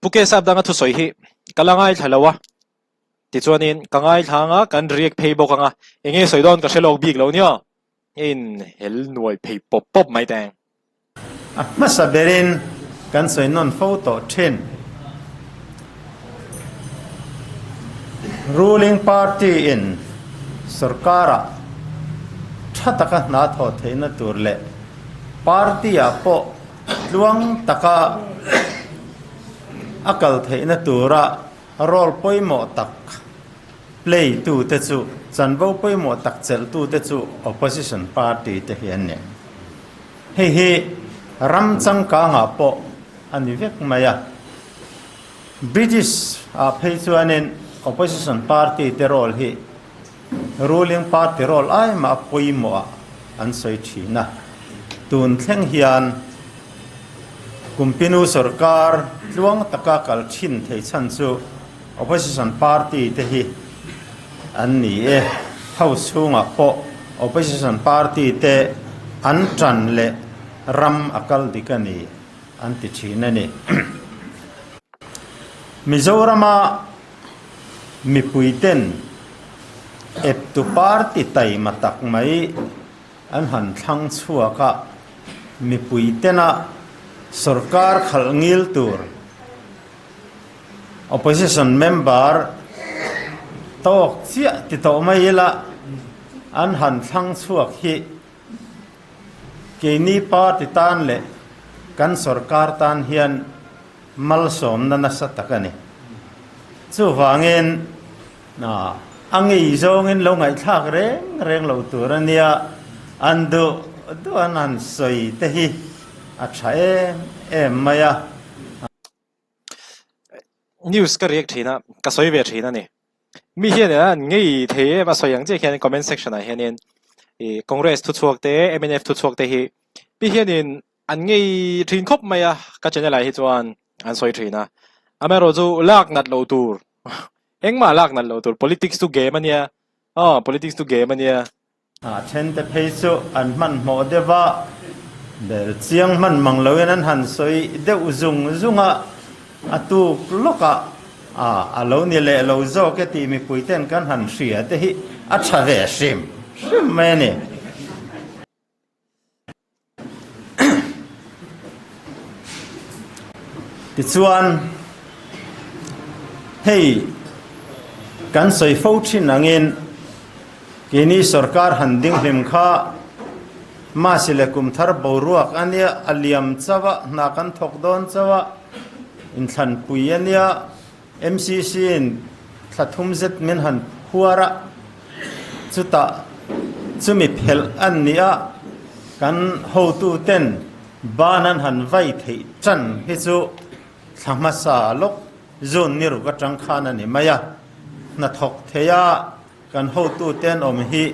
Pu Kesap danga thusawi hi ka la ngaithla lo a, tichuanin ka ngaithla anga kan react phei bawk anga enge sawi dawn ka hre lawk bik lo nia, in hel nuai phei pawp pawp mai teng. A hmasa berin kan sawi nawn fo tawh thin. Ruling party in sorkar-ah tha taka hna thawh theihna tur leh party-ah pawh Tluang taka a kal theihna tura role pawimawh tak play tute chu, chanvo pawimawh tak chelh tute chu opposition party te hi an ni. Hei hi ram changkangah pawh a ni vek mai a. British ah phei chuanin opposition party te role hi Ruling party role ai mah a pawimawh ah an sawi thin a. Tun thleng hian Kumpinu sorkar tluang taka kal thin thei chhan chu opposition party te hi an ni e. House chhungah pawh opposition party te an tan leh ram a kal dik a ni an ti thin a ni. Mizorama Mipuiten eptu party taima tak mai an han thlang chhuak a, mipuitena sorkar khalh ngil tur opposition member tawk chiah ti tawh mai ila an han thlang chhuak hi keini party tan leh kan sorkar tan hian Malsawmna nasa tak a ni. Chuvangin a ngei zawngin lo ngaihthlak reng reng lo tur a nia, an duh duh an han sawi te hi a tha em em mai a. News ka react thin a, ka sawi ve thin a ni. Mi hian an ngei thei em a sawi ang chiah khian comment section ah hianin ih Congress thuchhuak te mnf thuchhuak te hi mi hianin An ngei thin khawp mai a, ka channel ah hi chuan an sawi thin a. Amaherawhchu lak nat loh tur, engmah lak nat loh tur, politics chu game a nia, aw politics chu game a nia. A then te phei chu an hmanhmawh deuh a, bel chiang hman mang loin an han sawi deuh zung zung a, a tuk lawkah a a lo ni leh lo zawk e tih mipui ten kan han hria te hi a tha ve hrim hrim mai a ni. Tichuan, hei kan sawi fo thin angin keini sorkar han ding hlim kha Masi leh kum thar boruak a nia, a liam chauh a, hna kan thawk dawn chauh a, inthlanpui a nia, MCC in thla thum zet min han phuar a, chutah chumi phelh an ni a, kan hotu ten ban an han vai theih tan hi chu thla hmasa lawk zun ni ruk atang khan a ni mai a, hnathawk thei a kan hotu ten awm hi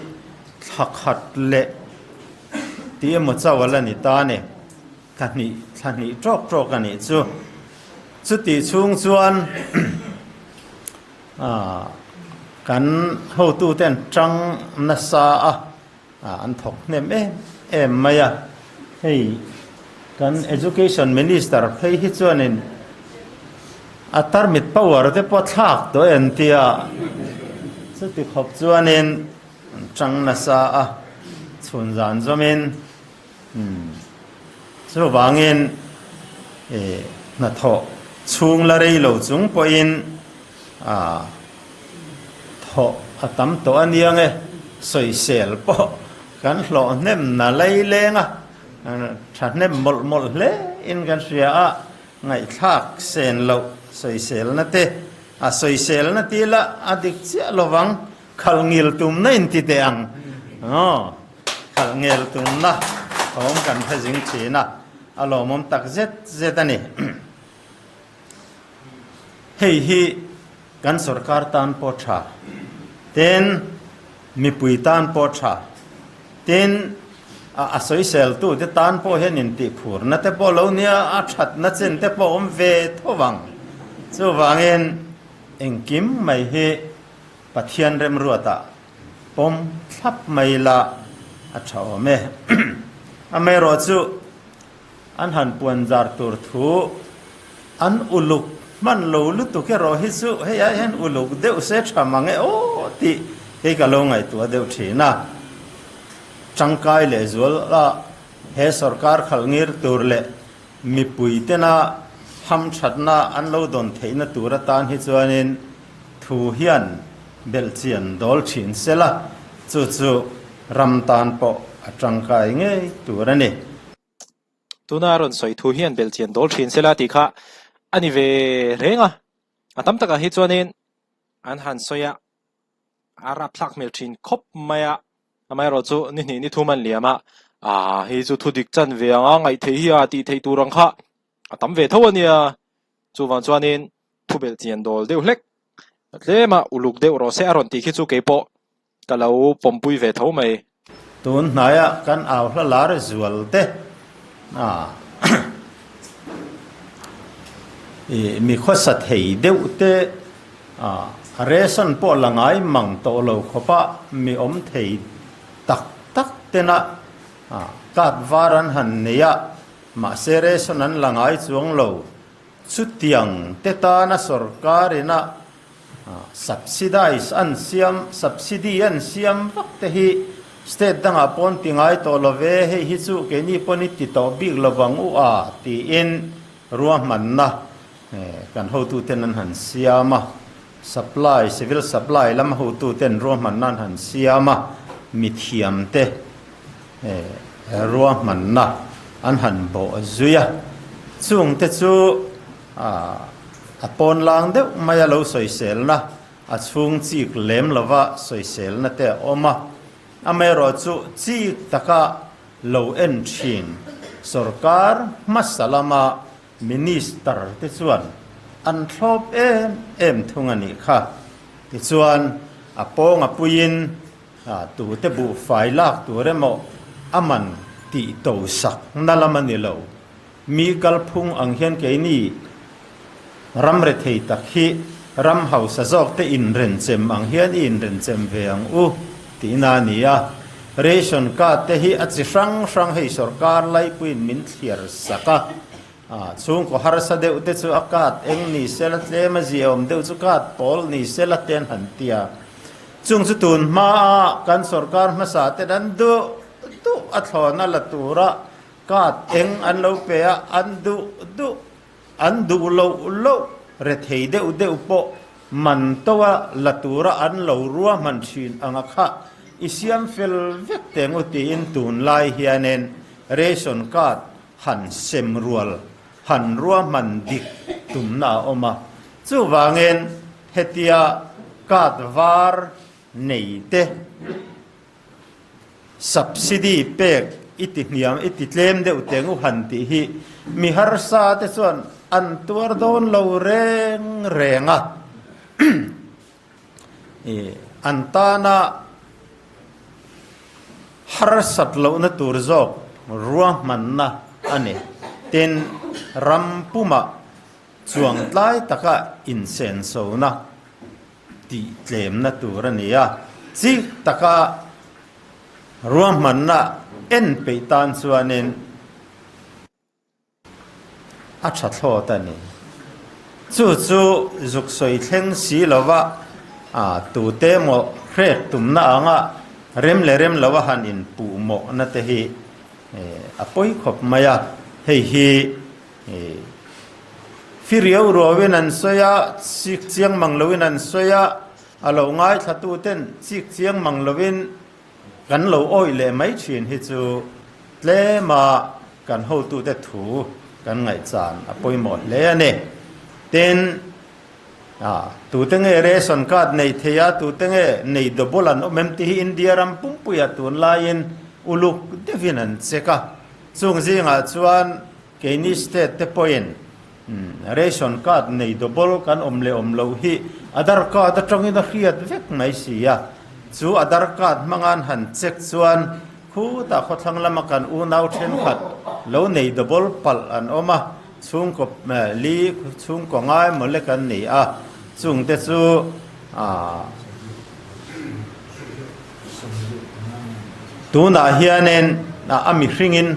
thla khat leh tih emaw chauh a la ni ta a ni. Thla hnih, thla hnih tawk tawk a nih chu. Chutih chhung chuan kan hotuten tang nasa a, an thawk hnem em em mai a. Hei kan Education Minister phei hi chuanin a tarmit power te pawh thlak tawh e an ti a. Chuti khawp chuanin an tang nasa a, chhun zan zawmin. Chuvangin hnathawh chhung la rei lo chung pawhin thawh a tam tawh a nia nge, sawisel pawh kan hlawh hnem na lei leng a, tha hnem mawlh mawlh hle in kan hria a, ngaihthlak sen loh sawiselna te, a sawiselna ti la a dik chiah lovang, khalh ngil tumna in ti teh ang. Khalh ngel tumna thawm kan hre zing thin a, a lawmawm tak zet zet a ni. Hei hi kan sorkar tan pawh tha, tin mipui tan pawh tha, tin a sawiseltu te tan pawh hian intihphurna te pawh lo nia, a thatna chin te pawh awm ve tho vang. Chuvangin engkim mai hi Pathian remruatah Pawm thlap mai la a tha awm e. Amaherawhchu an han puan zar tur thu an uluk Hman lo lutuk erawh hi chu hei ai hian uluk deuh se tha mang e aw tih hi ka lo ngaihtuah deuh thin a. Tangkai leh zual a he sorkar khalh ngir tur leh mipui tena hamthatna an lo dawn theihna tur atan hi chuanin thu hian belhchian dawl thin sela, chu chu ram tan pawh a tangkai ngei tur a ni. Tuna a rawn sawi thu hian belhchian dawl thin sela tih kha a ni ve reng a, a tam takah hi chuanin an han sawi a, a rapthlak hmel thin khawp mai a, amaherawh chu ni hnih ni thum an liam a, aaa hei chu thu dik chan ve ang a, ngaih theih hi a tih theih tur ang kha a tam ve tho a nia, chuvang chuanin thu belhchian dawl deuh hlek tlema uluk deuh rawh se a rawn tih khi chu keipawh Ka lo pawmpui ve tho mai. Tun hnaia kan au hla lar zual te a i mi khawsa thei deuh te a ration pawh la ngai mang tawh lo khawpa mi awm thei tak tak tena a card var an han nei a, mahse ration an la ngai chuang lo. Chutiang te tana sorkarina Subsidize an siam, subsidy an siam vak te hi state dangah pawn ti ngai tawh lo ve, hei hi chu keini pawn i ti tawh bik lo vang u a tiin ruahmanna kan hotuten an han siam a, supply, civil supply lam hotuten ruahmanna an han siam a, mithiamte ruahmanna an han bawh zui a, chungte chu A pawn lang deuh mai a lo sawiselna, a chhung chik lem lova sawiselna te a awm a. Amaherawh chu chik taka lo en thin sorkar hmasa lama minister te chuan an thlawp em em thung a nih kha. Tichuan a pawng a puiin tute buhfai lak tur emaw a man tih to sak na lam a ni lo. Mi kalphung ang hian keini ram rethei tak hi ram hausa zawk te inrenchem ang hian i inrenchem ve ang u tihna a ni a. Ration card te hi a chi hrang hrang hei sorkar laipuiin min thliar sak a, chhungkaw harsa deuh te chu a card eng ni sela tlem a ziaawm deuh chu card pawl ni sela te an han ti a. Chung chu tun hmaa kan sorkar hmasa ten an duh duh a thlawna la tura Card eng an lo pe a, an duh duh, an duh loh loh, rethei deuh deuh pawh man to a la tura an lo ruahman thin ang a kha i siam fel vek teng u tiin tunlai hianin ration card han sem rual, han ruahman dik tumna a awm a. Chuvangin hetia card var nei te Subsidy pek i ti hniam i ti tlem deuh teng u han tih hi mi harsa te chuan an tuar dawn lo reng reng a. An tana harsat lohna tur zawk ruahmanna a ni. Tin, ram pumah chuang tlai taka insensona tih tlemna tur a ni a, chik taka ruahmanna en peih tan chuanin a tha thlawt a ni. Chu chu zuk sawi thleng si lova tute emaw hrek tumna anga rem leh rem lova han inpuh mawhna te hi a pawi khawp mai a, hei hi Fi riau ruauin an sawi a, chik chiang mang loin an sawi a, a lo ngaithlatuten chik chiang mang loin kan lo awih leh mai thin hi chu tlema kan hotute thu kan ngaihchan a pawimawh hle a ni. Tin, tute nge ration card nei thei a, tute nge nei double an awm em tih hi India ram pumpuiah tunlaiin uluk deuhin an check a, chung zingah chuan Keini state te pawhin ration card nei double kan awm leh awm loh hi Aadhar card atangin a hriat vek mai si a, chu Aadhar card hmanga'n han check chuan khutah khawthlang lama kan unau thenkhat lo nei double palh an awm a, chhungkaw li chhungkaw ngai mawle kan ni a, chungte chu Tunah hianin a mihringin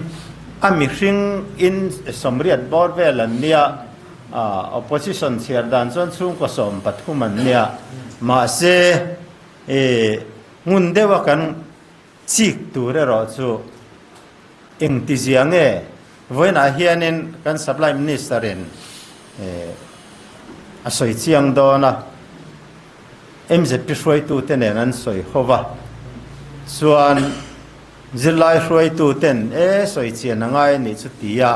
a mihring in sawmriat bawr vel an nia. Opposition chhiar dan chuan chhungkaw 13 an nia. Mahse, ngun deuha kan chik tur erawh chu engtizia nge vawiinah hianin kan Supply Minister-in a sawi chiang dawn a, MZP hruaitute nen an sawi ho va, chuan zirlai hruaituten e sawi chian a ngai a nih chu tia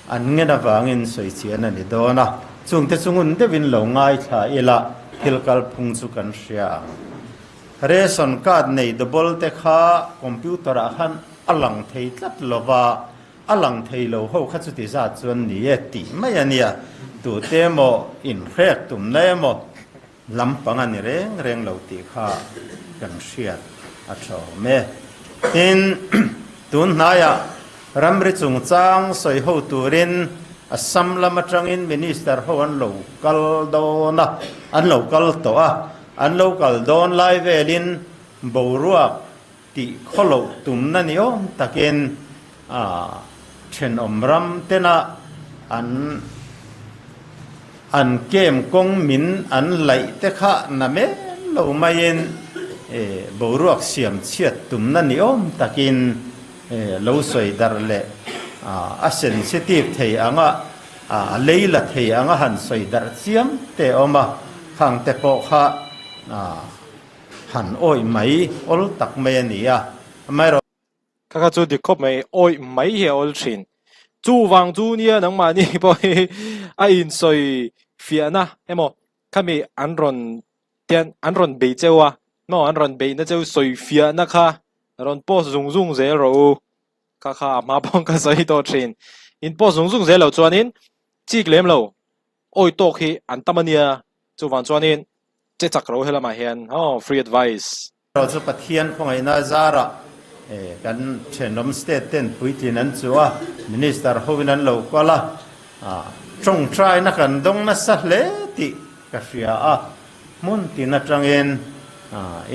an ngen avangin sawi chian a ni dawn a, chungte chu ngun deuhin lo ngaithla ila thil kalphung chu kan hria ang. Ration card nei double te kha computer ah khan a lang thei tlat lo va, a lang thei lo ho kha chuti zat chuan ni e tih mai a nia, tute emaw inhrek tumna emaw lampang a ni reng reng lo tih kha kan hriat a tha awm e. Tin, tun hnaiah ramri chungchang sawi ho turin Assam lam atangin Minister ho an lo kal dawn a, an lo kal tawh a, An lo kal dawn lai velin boruak tih khawloh tumna ni awm takin a thenawm ram tena an an kem kawng min an laih te kha na men lo maiin boruak siam chhiat tumna ni awm takin lo sawi darh leh a sensitive thei anga A lei la thei anga han sawi darh chiam te a awm a, khang te pawh kha han awih mai awl tak mai a ni a, amaherawh. Kha kha chu dik khawp mai, awih mai hi a awl thin. Chuvang chu nia nangmahni pawh hi a insawi fiahna emaw khami an rawn tian an rawn bei cheu a, maw an rawn beihna cheu sawi fiahna kha rawn post zung zung zel rawh u. Kha kha a hma pawh ka sawi tawh thin. In post zung zung zel lo chuanin chik lem lo awi tawk hi an tam a nia. Chuvang chuanin che chak ro helamah hian aw free advice. Erawh chu Pathian khawngaihna zarah kan thenawm state ten puitlin an chu a, Minister hoin an lo kal a, tawngtaina kan dawng nasa hle tih ka hria a. Hmun tin atangin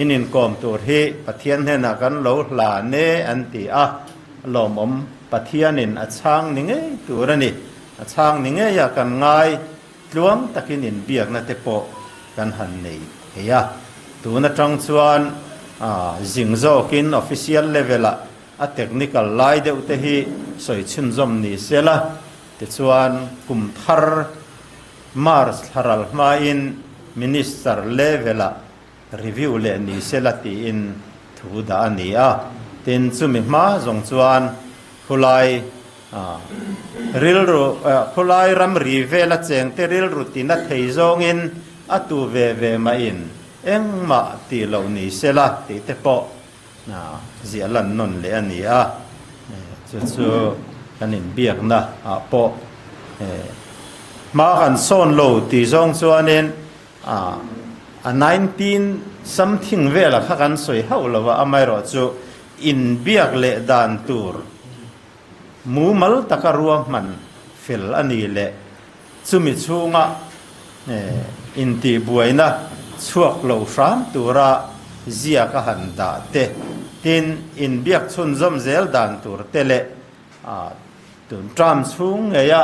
in inkawm tur hi Pathian hnenah kan lo hlan e an ti a, lawmawm Pathianin a chhang ni ngei tur a ni. A chhang ni ngeia kan ngai tluang takin inbiakna te pawh kan han nei thei a. Tun atang chuan zing zawkin official level-ah a technical lai deuh te hi sawi chhunzawm ni sela, tichuan kum thar March thlaral hmain Minister level-ah review leh ni sela tiin thu dah a ni a. Tin, chumi hma zawng chuan khulai rilru khulai ramri vela chengte rilru tina thei zawngin a tu ve ve mahin engmah tih loh ni sela tih te pawh ziah lan nawn leh a ni a, chu chu kan inbiakna ah pawh hma kan sawn lo tih zawng chuanin a 19 something vela kha kan sawi hauh lo a, amaherawh chu inbiak leh dan tur mumal taka ruahman fel a ni leh chumi chhunga intihbuaina chhuak lo hram tura ziak a han dah te, tin inbiak chhunzawm zel dan tur te leh tun term chhung ngeia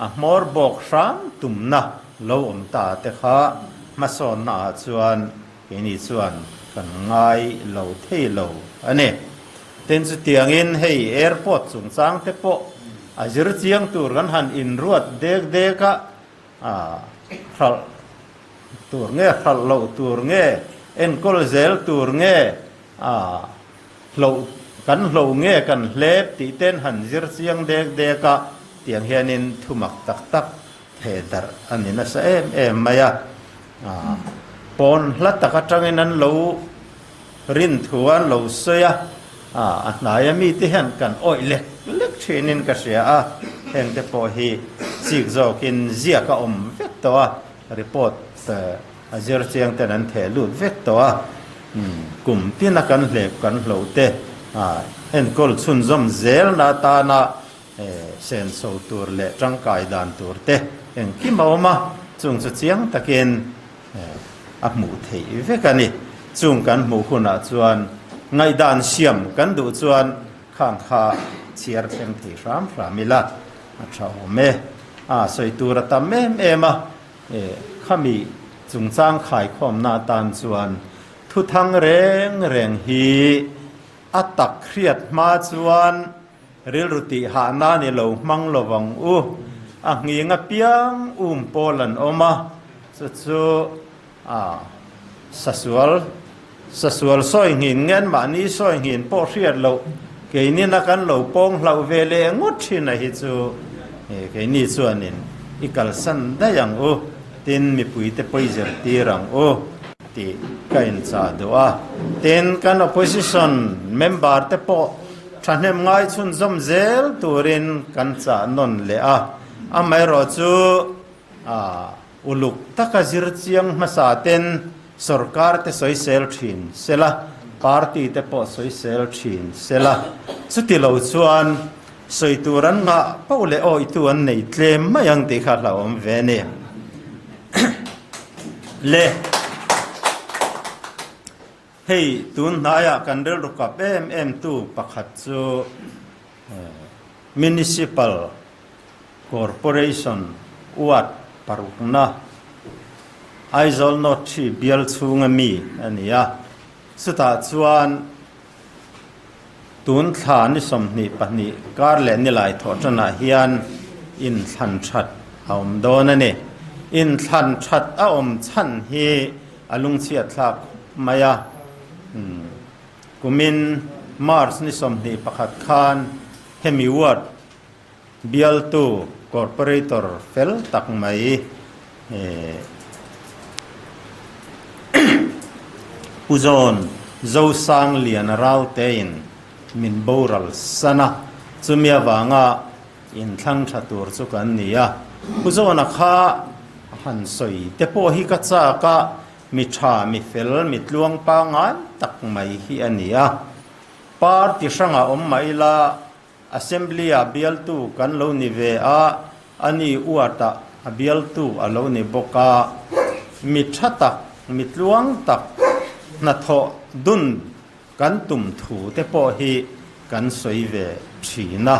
a hmawr bawk hram tumna lo awm ta te kha hmasawnna ah chuan keini chuan kan ngai lo thei lo a ni. Tin chutiangin hei airport chungchang te pawh a zir chiang tur kan han inruat dek dek a, hralh tur nge hralh loh tur nge, enkawl zel tur nge, hloh kan hloh nge kan hlep tih ten han zir chiang dek dek a, tiang hianin thumak tak tak theh darh a ni nasa em em mai a. Pawn hla tak atangin an lo rin thu an lo sawi a, a hnaia mite hian kan awih lek lek thinin ka hria a, hengte pawh hi chik zawkin ziak a awm vek tawh a, report a zir chiang ten an theh lut vek tawh a, kum tina kan hlep kan hloh te enkawl chhunzawm zelna atana senso tur leh tangkai dan tur te engkim a awm a, chung chu chiang takin a hmuh theih vek a ni. Chung kan hmuh hunah chuan ngaihdan siam kan duh chuan khang kha chhiar thleng thei hram hram ila a tha awm e. A sawi tur a tam em em a, khami chungchang khaikhawmna atan chuan thuthang reng reng hi a tak hriat hma chuan rilru tih hahna ni lo hmang lo vang u. A nghing apiang um pawl an awm a, chu chu a sasual sasual sawi nghin nge mahni sawi nghin pawh hriat loh keinin a kan lo pawng hlauh ve leh ngawt thin a hi chu keini chuanin i kalsan daih ang u, tin mipuite pawi zirtir ang u tih ka inchah duh a. Tin, kan opposition member te pawh thahnem ngai chhunzawm zel turin kan chah nawn leh a, amaherawhchu Uluk taka zir chiang hmasa ten sorkar te sawisel thin sela, party te pawh sawisel thin sela, chuti lo chuan sawi tur an nghah poh leh awitu an nei tlem mai ang tih kha hlauhawm ve a ni. Le hei tun hnaiah kan rilru kap em em tu pakhat chu Municipal Corporation Ward parukna Aizawl North hi bial chhunga mi a ni a, chutah chuan tun thla ni 22 kar leh nilai thawh tanah hian inthlan that a awm dawn a ni. Inthlan that a awm chhan hi a lungchhiat thlak mai a. Kumin March ni 21 khan hemi ward bialtu corporator fel tak mai Pu Zawn Zosang Lian Rautein min boral san a, chumi avanga inthlang tha tur chu kan ni a. Pu Zawna kha han sawi te pawh hi ka chak a, mi tha, mi fel, mi tluang pangngai tak mai hi a ni a. Party hrangah awm mah ila Assembly-ah bialtu kan lo ni ve a, ani uatah a bialtu a lo ni bawk a. Mi tha tak, mi tluang tak hnathawh dun kan tum thu te pawh hi kan sawi ve thin a.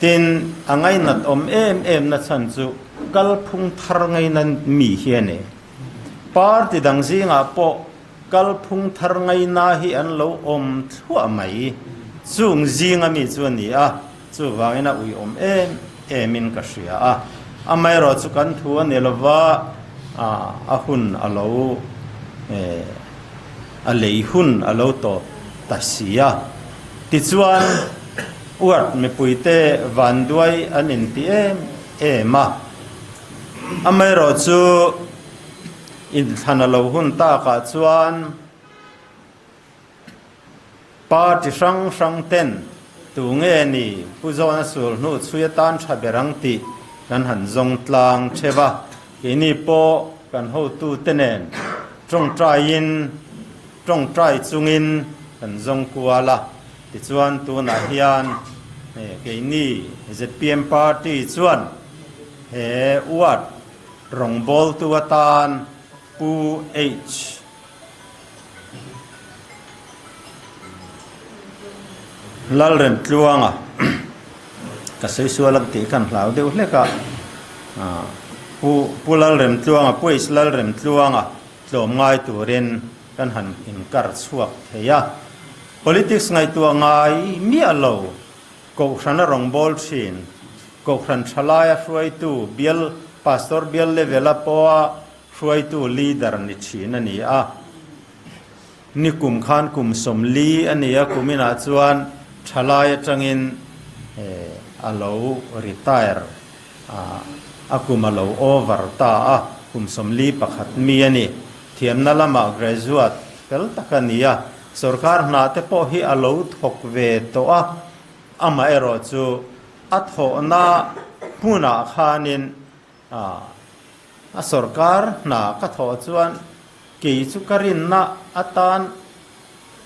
Tin, a ngainat awm em em na chhan chu kalphung thar ngaina mi hi a ni. Party dang zingah pawh Kalphung thar ngaina hi an lo awm thluah mai. Chung zinga mi chu a ni a, chuvangin a uiawm em emin ka hria a. Amaherawh chu kan thu a ni lova, a hun a lo a lei hun a lo tawp ta si a. Tichuan, uart mipuite vanduai an inti em em a. Amaherawh chu. Inthlan a lo hun takah chuan party hrang hrang ten tu nge ni Pu Zawna sul hnu chhui atan tha ber ang tih kan han zawng tlang theuh a, keini pawh kan hotu te nen tawngtaiin tawngtai chungin kan zawng kual a, tichuan tunah hian keini zpm party chuan he ward Rawngbawltu atan Pu H. Lalremtluanga ka sawi sual ang tih khan hlau deuh hlek a, Pu Pu Lalremtluanga, Pu H. Lalremtluanga tlawm ngai turin kan han inkar chhuak thei a. Politics ngaihtuah ngai miah lo Kohhrana rawngbâwl ṭhin, Kohhran ṭhalaia hruaitu, bial Pastor bial level-a pawha hruaitu leader ni ṭhin a ni a. Ni kum khan kum 40 a ni a, kuminah chuan ṭhalai aṭangin a lo retire a, a kum a lo over ta a, kum 41 mi a ni. Thiamna lamah graduate fel tak a ni a. Sorkar hna te pawh hi a lo thawk ve tawh a, amaherawh chu a thawhna hmunah khanin a sorkar hna ka thawh chuan kei chu ka rinna atan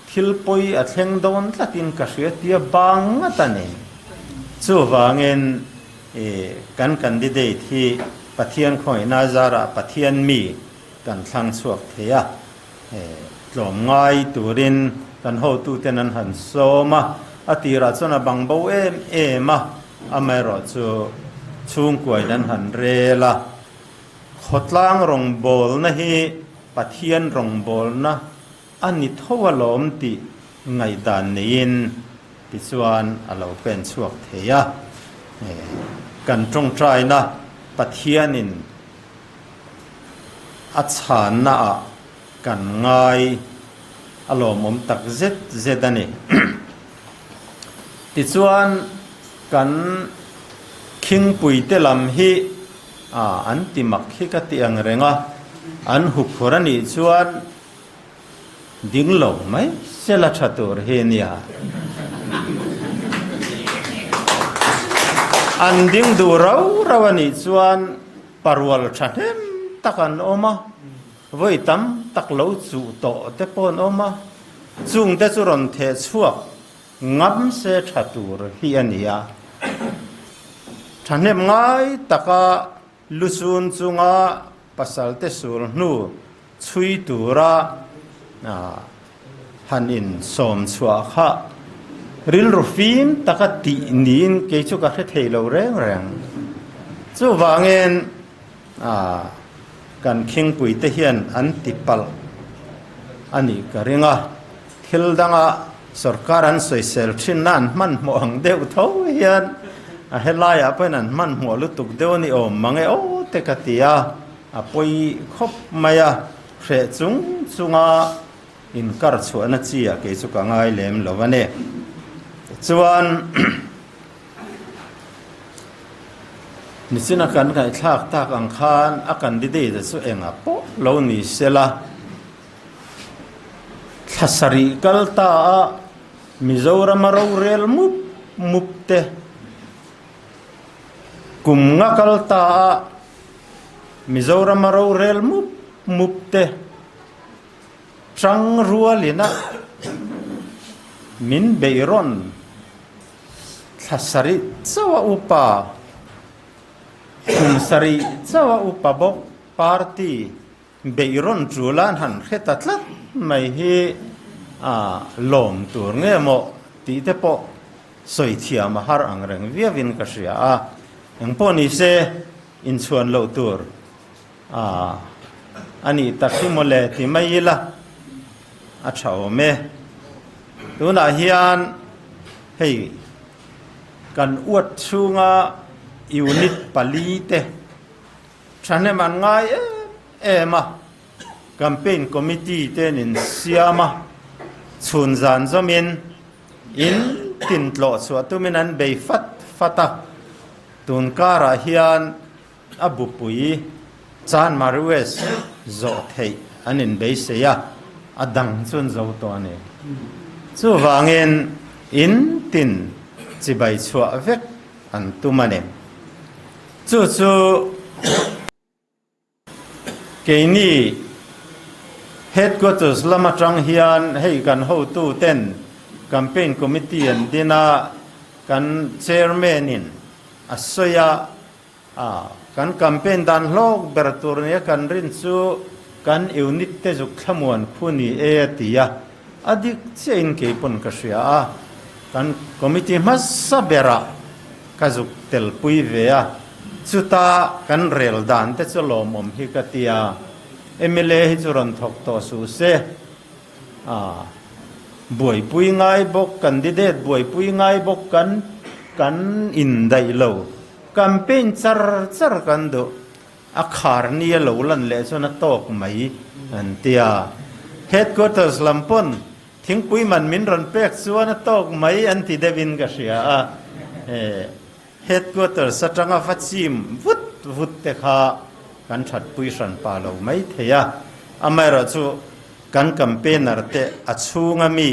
thil pawi a thleng dawn tlatin ka hria tia bang ngat a ni. Chuvangin kan candidate hi Pathian khawngaihna zarah Pathian mi kan thlang chhuak thei a. Tlawmngai turin kan hotuten an han sawm a, a tirah chuan a bang bo em em a, amaherawh chu Chhungkuain an han rel a, khawtlang rawngbawlna hi Pathian rawngbawlna a ni tho alawm tih ngaihdan neiin tichuan a lo pen chhuak thei a. Kan tawngtaina Pathianin a chhannaah kan ngai a lawmawm tak zet zet a ni. Tichuan kan khingpuite lam hi an ti mak hi ka ti ang reng a, an huphur a nih chuan ding lo mai sela tha tur hi nia. An ding duh rau rau a nih chuan parual thahnem tak an awm a. Vawi tam tak lo chuh tawh te pawh an awm a, chung te chu rawn theh chhuak ngam se tha tur hi a ni a. Thahnem ngai taka lusun chunga pasal te sul hnu chhui tura han in sawm chhuah kha rilru fim taka tih niin kei chu ka hre thei lo reng reng. Chuvangin A, kan khingpuite hian an ti palh a nih ka ring a, thil danga sorkar an sawisel thinna an hmanhmawh ang deuh tho hian a helaiah pawhin an hmanhmawh lutuk deuh a ni awm mang e aw te ka ti a, a pawi khawp mai a, hreh chung chunga inkar chhuahna chi ah kei chu ka ngai lem lo a ni. Tichuan. Nichina kan ngaihthlak tak ang khan a candidate chu engah pawh lo ni sela, thla sarih kal ta a Mizorama rorel mup mup te, kum nga kal ta a Mizorama rorel mup mup te, Chang rualina min beihrawn thla sarih chauha upa, kum sarih chauha upa bawk party beihrawn tul an han hre ta tlat mai hi a lawm tur nge maw tih te pawh sawi thiam a har ang reng viauin ka hria a, engpawh ni se inchhuan loh tur. A, a nih tak hi mawle ti mai ila a tha awm e. Tunah hian hei kan uat chhunga unit pali te thahnem an ngai em em a, campaign committee te an insiam a, chhun zan zawmin in tin tlawh chhuah tumin an bei fat fat a, tun karah hian A bupui Chan Mariwes zawh theih an inbeisei a, a dang chu an zo tawh a ni. Chuvangin in tin chibai chhuah vek an tum a ni. Chu chu keini Headquarters lam atang hian hei kan hotu ten Campaign Committee an din a, kan Chairman in a sawi a, A, kan campaign dan hlawk ber tur nia kan rin chu kan unit te zuk thlamuan khu ni e a ti a, a dik chiah in kei pawn ka hria a, kan committee hmasa berah ka zuk tel pui ve a, chuta kan rel dan te chu lawmawm hi ka ti a, mla hi chu rawn thawk tawh suh se, a, buaipui ngai bawk, candidate buaipui ngai bawk kan kan indaih lo. Campaign char char kan duh, a khar ni a lo lan leh chuan a tawk mai an ti a. Headquarters lam pawn thingpui man min rawn pek chuan a tawk mai an ti deuhin ka hria a. Headquarters atanga va chim vut vut te kha kan thatpui hran pa lo mai thei a. Amaherawhchu kan campaigner te a chhunga mi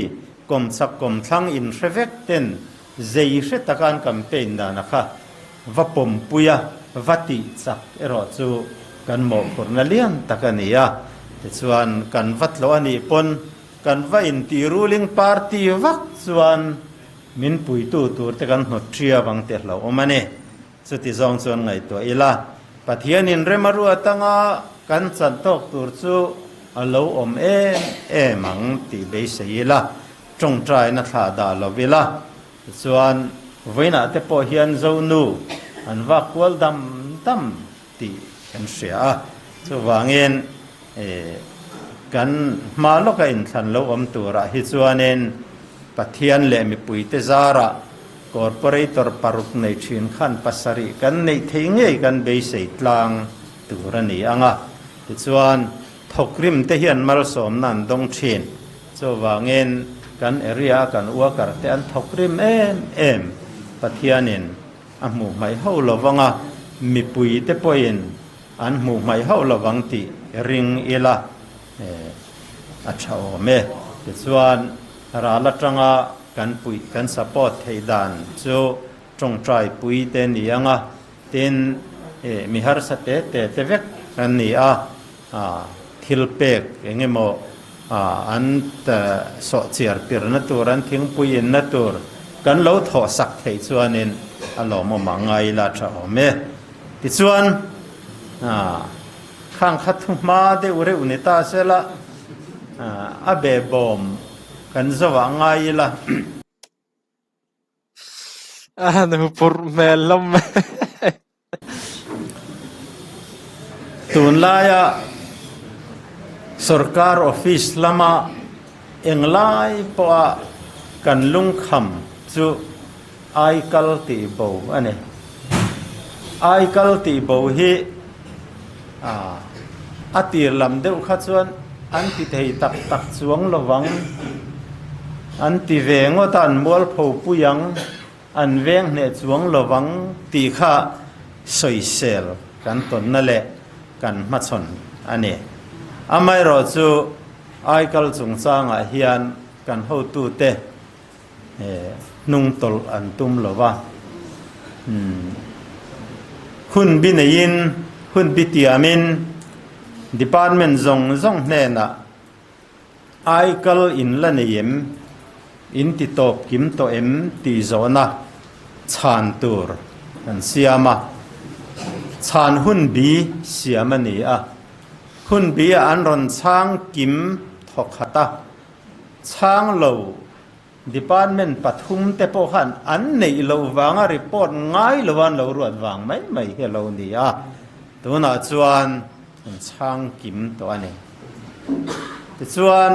kawmchak kawmthlang inhre vek ten Zei hre taka an campaign dana kha va pawmpui a, va tih chak erawh chu kan mawhphurhna lian tak a ni a. Tichuan, kan va tlawh a nih pawn kan va inti ruling party vak chuan min puitu tur te kan hnawt ṭhia vang te hlauhawm a ni. Chuti zawng chuan ngaihtuah ila, Pathianin rem a ruat anga kan chan tawk tur chu a lo awm em em ang tih beisei ila. Tawngtaina thlah dah lo ila, tichuan vawiinah te pawh hian Zonu an vak kual dam dam tih kan hria a. Chuvangin kan hma lawka inthlan lo awm turah hi chuanin Pathian leh mipuite zarah Corporator paruk nei thin khan pasarih kan neih theih ngei kan beisei tlang tur a ni ang a. Tichuan, thawkrim te hian malsawmna an dawng thin. Chuvangin, kan area a kan worker te an thawkrim em em. Pathianin a hmuh hmaih hauh lovang a, mipui te pawhin an hmuh hmaih hauh lovang tih ring ila a tha awm e. Tichuan, ral atanga kan puih, kan support theih dan chu tawngtai pui te ni ang a, tin mi harsa te te te vek kan ni a, thil pek eng emaw an sawh chiar pirna tur, an thingpui inna tur kan lo thawh sak theih chuanin a lawmawm ang a ila tha awm e. Tichuan khang kha thu hma deuh reuh ni ta sela a behbawm kan zawh ngai ila. A han hupurh hmel hlawm mai. Tunlaia sorkar office lama englai pawha kan lungkham chu aikal tih bo a ni. Aikal tih bo hi a tir lam deuh kha chuan an ti thei tak tak chuang lovang, an ti ve ngawt a, an mualpho pui ang, an veng hneh chuang lovang tih kha sawisel kan tawnna leh kan hmachhawn a ni. Amaherawhchu aikal chungchangah hian kan hotute hnung tawlh an tum lo va. Hun bi neiin, hun bi tiamin department zawng zawng hnenah aikal in la nei em, in ti tawp kim tawh em tih zawhna chhan tur an siam a. Chhan hun bi siam a ni a. Hun bi-ah an rawn chhang kim thawkhat a. Chhang lo department pathum te pawh khan an neih loh vanga report ngai lo an lo ruat vang mai mai hi a lo ni a, tunah chuan an chhang kim tawh a ni. Tichuan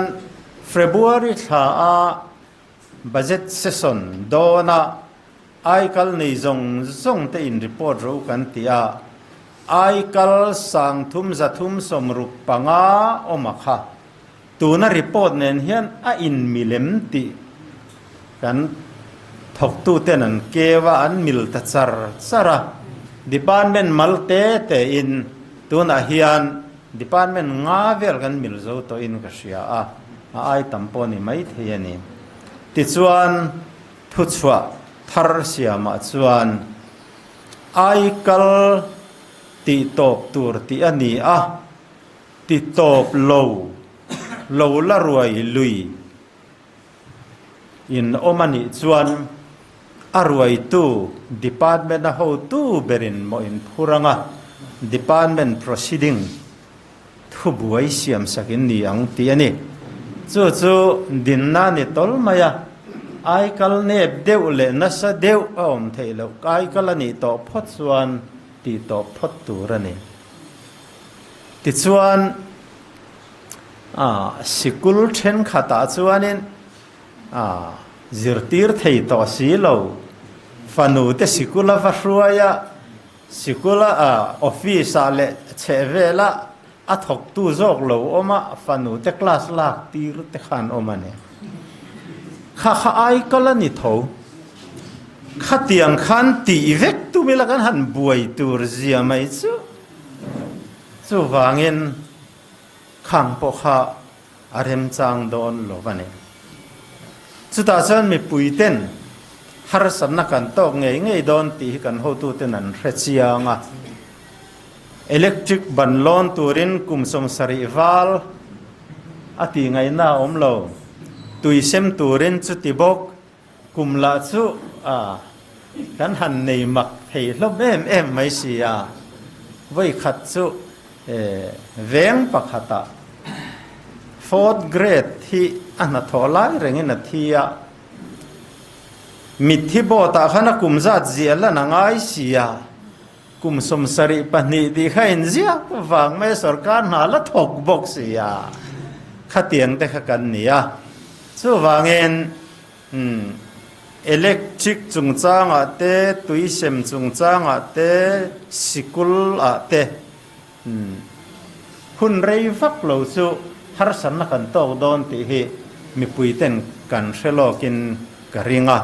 February thla a budget session dawna aikal nei zawng zawng te in report ro kan ti a, aikal sangthum zathum 65 awm a kha. Tuna report nen hian a inmilem tih kan thawktuten an keu a, an mil ta char char a. Department mal te tein tunah hian department nga vel kan mil zo tawhin ka hria a, a ai tam pawh ni maithei a ni. Tichuan thuchhuah thar siamah chuan aikal tih tawp tur tih a ni a. Ti tawp lo, lo la ruai lui in awm a nih chuan a ruaitu department a hotu berin maw in phur anga department proceeding thubuai siam sak in ni ang tih a ni. Chu chu dinna ni tawl mai a, aikal nep deuh leh nasa deuh a awm theih loh, aikal a nih tawh phawt chuan tih tawh phawt tur a ni. Tichuan, sikul thenkhatah chuanin zirtir thei tawh si lo, fanute sikula va hruai a, sikula office-ah leh chhehvelah a thawktu zawk lo awm a, fanute class lak tir te khan awm a ni. Kha kha aikal a ni tho. Khatiang khan tih vek tum ila kan han buai tur zia mai chu. Chuvangin khang pawh kha a remchang dawn lo a ni. Chutah chuan mipuiten harsatna kan tawk ngei ngei dawn tih hi kan hotuten an hre chiang a. Electric ban lawn turin kum 70 val a tih ngaihna a awm lo. Tui sem turin chuti bawk Kum lah chu a kan han nei mak thei hlawm em em mai si a, vawi khat chu veng pakhatah fourth grade hi a hnathawh lai rengin a thi a, mitthi board ah khan a kum zat ziah lan a ngai si a. Kum 72 tih kha inziak vang mai a, sorkar hna la thawk bawk si a, khatiang te kha kan ni a. Chuvangin electric chungchangah te, tuisem chungchangah te, sikul ah te hun rei vak lo chu harsatna kan tawk dawn tih hi mipui ten kan hre lawkin ka ring a.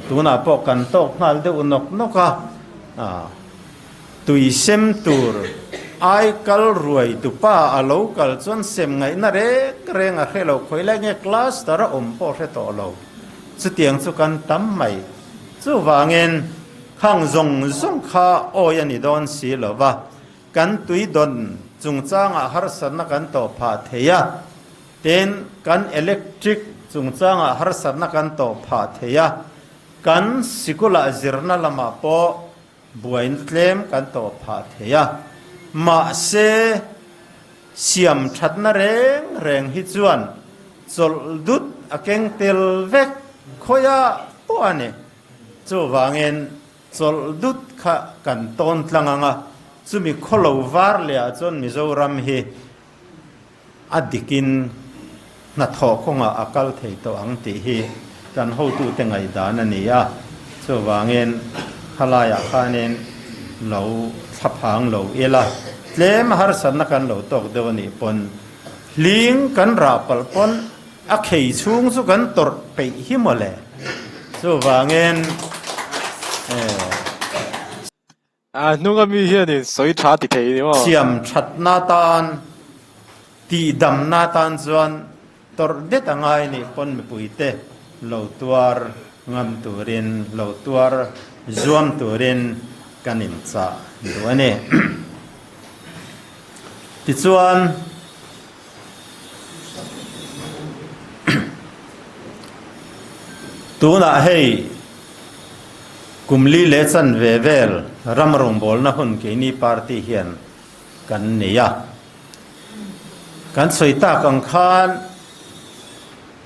Tunah pawh kan tawk nghal deuh nawk nawk a, tui sem tur ai kal ruai tupa a lo kal chuan sem ngaihna reng reng a hre lo, khawi lai nge cluster a awm pawh hre tawh lo. Chutiang chu kan tam mai. Chuvangin khang zawng zawng kha awi a ni dawn si lo va, kan tui dawn chungchangah harsatna kan tawh phah thei a. Tin, kan electric chungchangah harsatna kan tawh phah thei a, kan sikulah zirna lamah pawh buaina tlem kan tawh phah thei a. Mahse, siam thatna reng reng hi chuan chawlh dut a keng tel vek khawiah pawh a ni. Chuvangin, chawlh dut kha kan tawn tlang ang a, chumi khawlo var lehah chuan Mizoram hi A dikin hnathawh kawngah a kal thei tawh ang tih hi kan hotute ngaihdan a ni a, chuvangin khalaiah khanin lo thlaphang lo ila, tlem harsatna kan lo tawk deuh a nih pawn hling kan rah palh pawn a khei chhung chu kan tawrh peih hi mawle. Chuvangin eh. A hnunga mi hianin sawi tha ti thei ni maw? Siam thatna tan, tihdamna tan chuan tawrh det a ngai nih pawn mipuite lo tuar ngam turin, lo tuar zuam turin kan inchah duh a ni. Tichuan, Tunah hei kum li leh chanve vel ram rawngbawlna hun keini party hian kan nei a. Kan sawi tak ang khan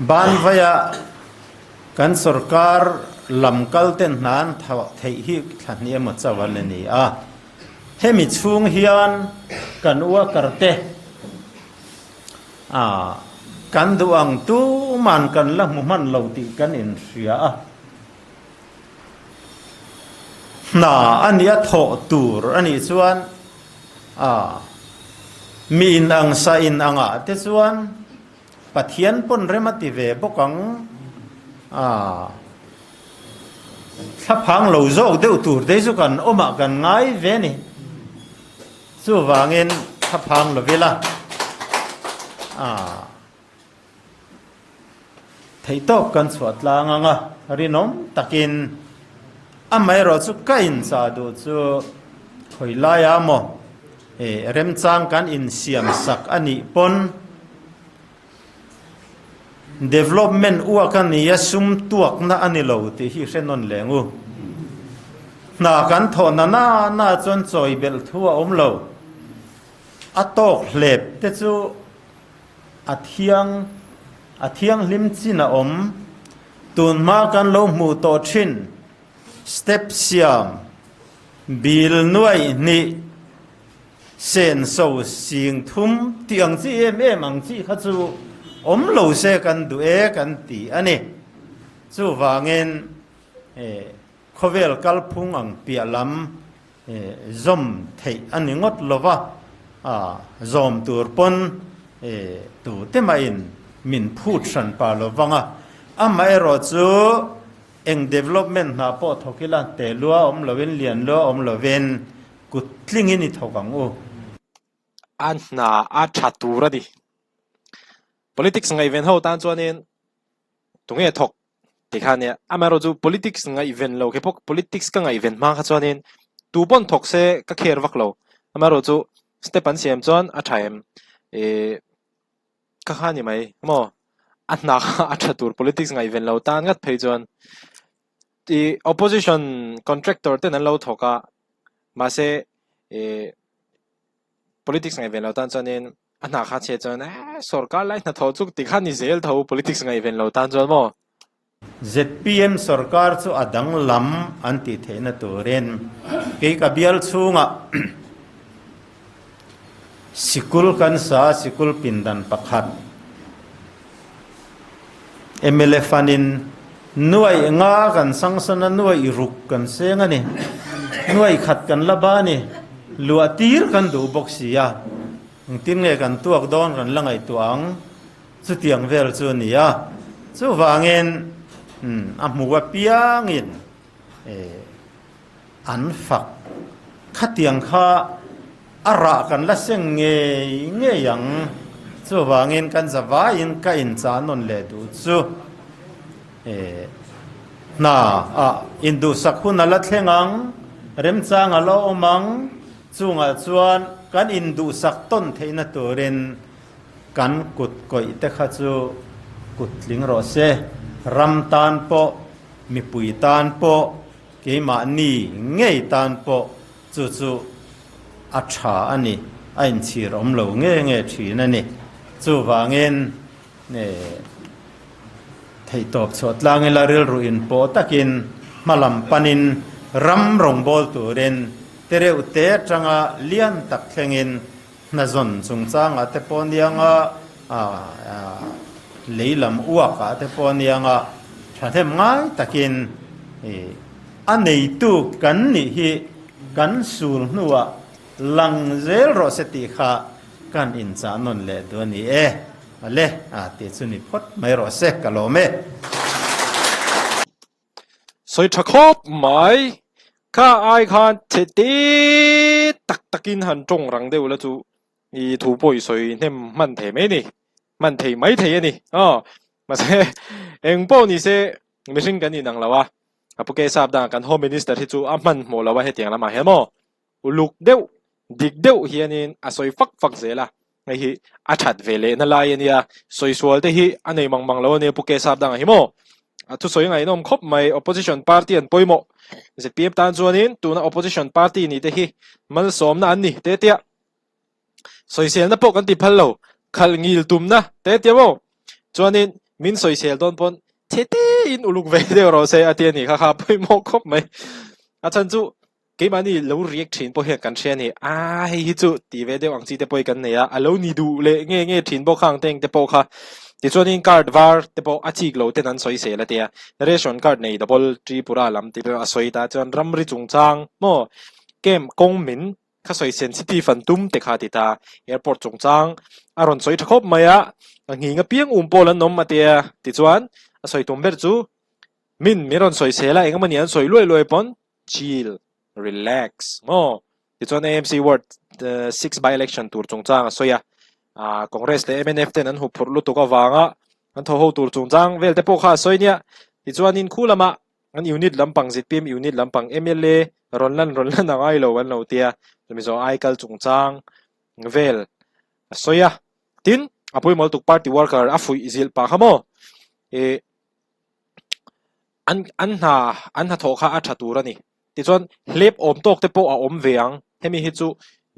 banvaia kan sorkar lam kal ten hna an theih hi thla hnih emaw chauh an la ni a. Hemi chhung hian kan worker te kan duh ang tuman kan la hmu hman lo tih kan inhria a. Hna a nih a thawh tur a nih chuan mi in ang sa in angah te chuan Pathian pawn rem a ti ve bawk ang a, thlaphang lo zawk deuh tur te chu kan awmah kan ngai ve a ni. Chuvangin thlaphang lo ila a, theihtawp kan chhuah tlang ang a, rinawm takin amaherawhchu ka inchah duh chu khawi laia maw? He remchang kan insiam sak a nih pawn development uak a ni a, sum tuakna a ni lo tih hi hre nawn leng u. Hna kan thawh na na na chuan chawi belh thu a awm lo. A tawk hlep te chu a thiang a thianghlim chin a awm. Tunhma kan lo hmuh tawh thin. Step siam, bil nuaih hnih, senso sing thum tih ang chi em em ang chi kha chu awm lo se kan duh e kan ti a ni. Chuvangin khawvel kalphung ang piah lam zawm theih a ni ngawt lo va, zawm tur pawn tute mahin min phut hran pa lo vang a, amaherawh chu Eng development hna pawh thawk ila, te lua awm lovin, lian lua awm lovin kut tlingin i thawk ang u. A hna a tha tur a ni. Politics ngaihven ho tan chuanin tunge thawk tih kha ania. Amaherawhchu politics ngaihven lo khi pawh politics ka ngaihven hma kha chuanin tu pawn thawk se ka care vak lo. Amaherawhchu step an siam chuan a tha em? Ih. Ka kha ni mai maw? A hna kha a tha tur politics ngaihven lo tan ngat phei chuan ih opposition contractor ten an lo thawk a, mahse ih politics ngaihven lo tan chuanin a hna kha chhiat chuan eh sorkar lai hnathawh chu tikhan ni zel tho politics ngaihven lo tan chuan maw? Zpm sorkar chu a danglam an tih theihna turin kei ka bial chhungah sikul kan sa a, sikul pindan pakhat mla fund in nuaih nga kan sangsan a, nuaih ruk kan seng a ni, nuaih khat kan la ba a ni, luah tir kan duh bawk si a, engtin nge kan tuak dawn kan la ngaihtuah ang. Chutiang vel chu a ni a, chuvangin a hmu apiangin an fak. Khatiang kha a rah kan la seng ngei ngei ang. Chuvangin kan zavaiin ka inchah nawn leh duh chu hna ah induhsak hun a la thleng ang, remchang a la awm ang, chungah chuan kan induhsak tawn theihna turin Kan kut kawih te kha chu kut tling rawh se, ram tan pawh, mipui tan pawh, keimahni ngei tan pawh chu chu a tha a ni, a inchhir awm lo nge nge thin a ni. Chuvangin theihtawp chhuah tlang ila rilru inpawh takin hmalam panin ram rawngbâwl turin tereuh te atanga lian tak thlengin Hna zawn chungchangah te pawh anianga lei lam uakah te pawh anianga thahnem ngai takin a neitu kan nih hi kan sul hnuah lang zel rawh se tih kha kan inchah nawn leh duh a ni e. Ale tih chu ni phawt mai rawh se ka lawm e. Sawi tha khawp mai. Kha ai khan chhe te tak takin han tawng rang deuh la chu i thu pawh i sawi hnem hman thei mai ni. Hman thei mai thei a ni. Aw mahse eng pawh ni se mihring kan inang lo a, a pu Kesap dangah kan Home Minister hi chu a hmanhmawh lo a hetiang lamah hian maw Uluk deuh, dik deuh hianin a sawi fak fak zel a, hei hi a that ve lehna lai a nia, sawi sual te hi a nei mang mang lo a nia Pu Kesap dangah hi maw? A thusawi ngaihnawm khawp mai, Opposition party an pawimawh. Zpm tan chuanin tuna Opposition party nih te hi malsawmna an ni te tia sawiselna pawh kan ti phal lo, khalh ngil tumna te tia maw? Chuanin min sawisel dawn pawn chhe tein uluk ve deuh rawh se a ti a ni kha kha pawimawh khawp mai. A chhan chu Keimahni lo react thin pawh hian kan hria a ni. Aa hei hi chu tih ve deuh ang chi te pawh hi kan nei a, a lo ni duh leh nge nge thin bawk khang teng te pawh kha. Tichuanin card var te pawh a chik lo ten an sawi sel a tia, ration card nei double Tripura lam tih pawh a sawi ta chuan ramri chungchang maw camp kawng min kha sawi sensitive an tum te kha a ti ta. Airport chungchang a rawn sawi tha khawp mai a, a nghing apiang um pawl an awm a tia. Tichuan a sawi tum ber chu min min rawn sawi sel a, engemaw ni an sawi luai luai pawn Chill, relax maw? Tichuan AMC ward 6 by election tur chungchang a sawi a, Congress leh mnf ten an huphurh lutuk avanga an tho ho tur chungchang vel te pawh kha a sawi nia. Tichuanin khu lamah an unit lampang zpm unit lampang mla rawn lan rawn lan a ngai lo an lo tia, chumi zawh aikal chungchang vel a sawi a. Tin, a pawimawh lutuk party worker a fuih zilh pah kha maw? Ih. An an hna an hnathawh kha a tha tur a ni. Tichuan hlep awm tawk te pawh a awm ve ang. Hemi hi chu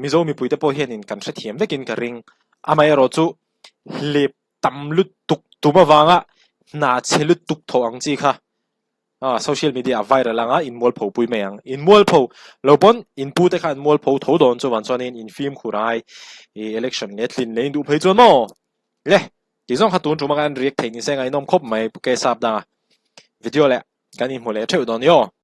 Mizo mipui te pawh hianin kan hrethiam vekin ka ring. Amaherawh chu hlep tam lutuk tum avanga hna chhe lutuk thawh ang chi kha ah social media a viral anga in mualpho pui mai ang. In mualpho lo pawn in pu te kha an mualpho tho dawn chuan chuanin in fimkhur a ngai i election leh tlin leh in duh phei chuan maw le. Tih zawng kha tun tum anga an react theih nise ngaihnawm khawp mai Pu Kesap danga video leh kan inhmu leh theuh dawn i aw.